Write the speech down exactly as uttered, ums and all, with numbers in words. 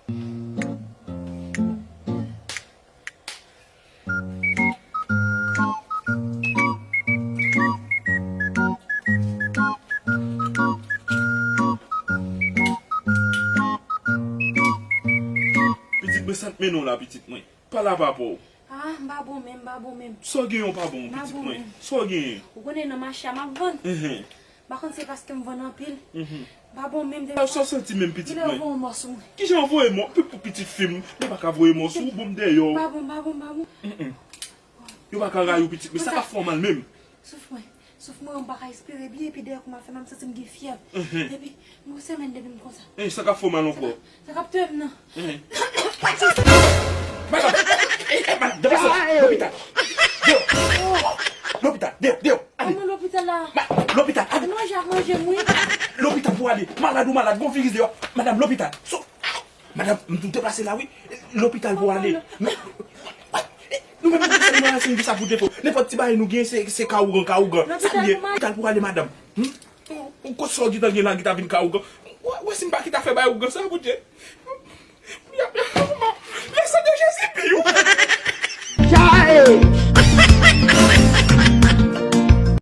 Pitit mwen, sa k mennen w la, pitit mwen? Pale a papa w. Ah, m pa bon menm, m pa bon menm. Sa w genyen w pa bon, pitit mwen? Sa w genyen? Ou konnen nan mache a m ap vann. M pa konn se paske m vann anpil. M pa bon menm depi. Sa w santi menm, pitit mwen? Kilè w voye mò sou mwen? Kijan w voye mò? Pou pitit fi m, yo pa ka voye mò sou ou, bon, m dèyè w. M pa bon, m pa bon, m pa bon. Yo pa ka rayi w, pitit mwen. Sa k ap fè w mal menm? Souf mwen. Souf mwen, m pa ka respire byen, epi dèyè kòm ap fè m, m santi m gen fyèv. Epi, yon semèn depi m konsa. Sa k ap fè w mal ankò? Sa k ap touye m nan. Madanm, eh, eh, madanm, deplase la. Lopital. Deyò. Lopital, deyò, deyò. Ale. Kòman lopital la? Lopital, ale. Manje ap manje m, wi. Lopital pou w ale. Malad ou malad, gon viris deyò. Madanm, lopital. Sou. Madanm, m tou deplase la, wi. Lopital pou w ale. Nou menm nou se nou rasin di sa pou defo. Nenpòt ti bagay nou gen se se ka ougan, ka ougan. Sa l ye? Lopital pou w ale, madanm. Ou kote sa w gentan gen la ki ta vin ka ougan? Ou wè si m pa ki ta fè bay ougan sa, Bondye. Lè san de Jezi pi ou. Chae!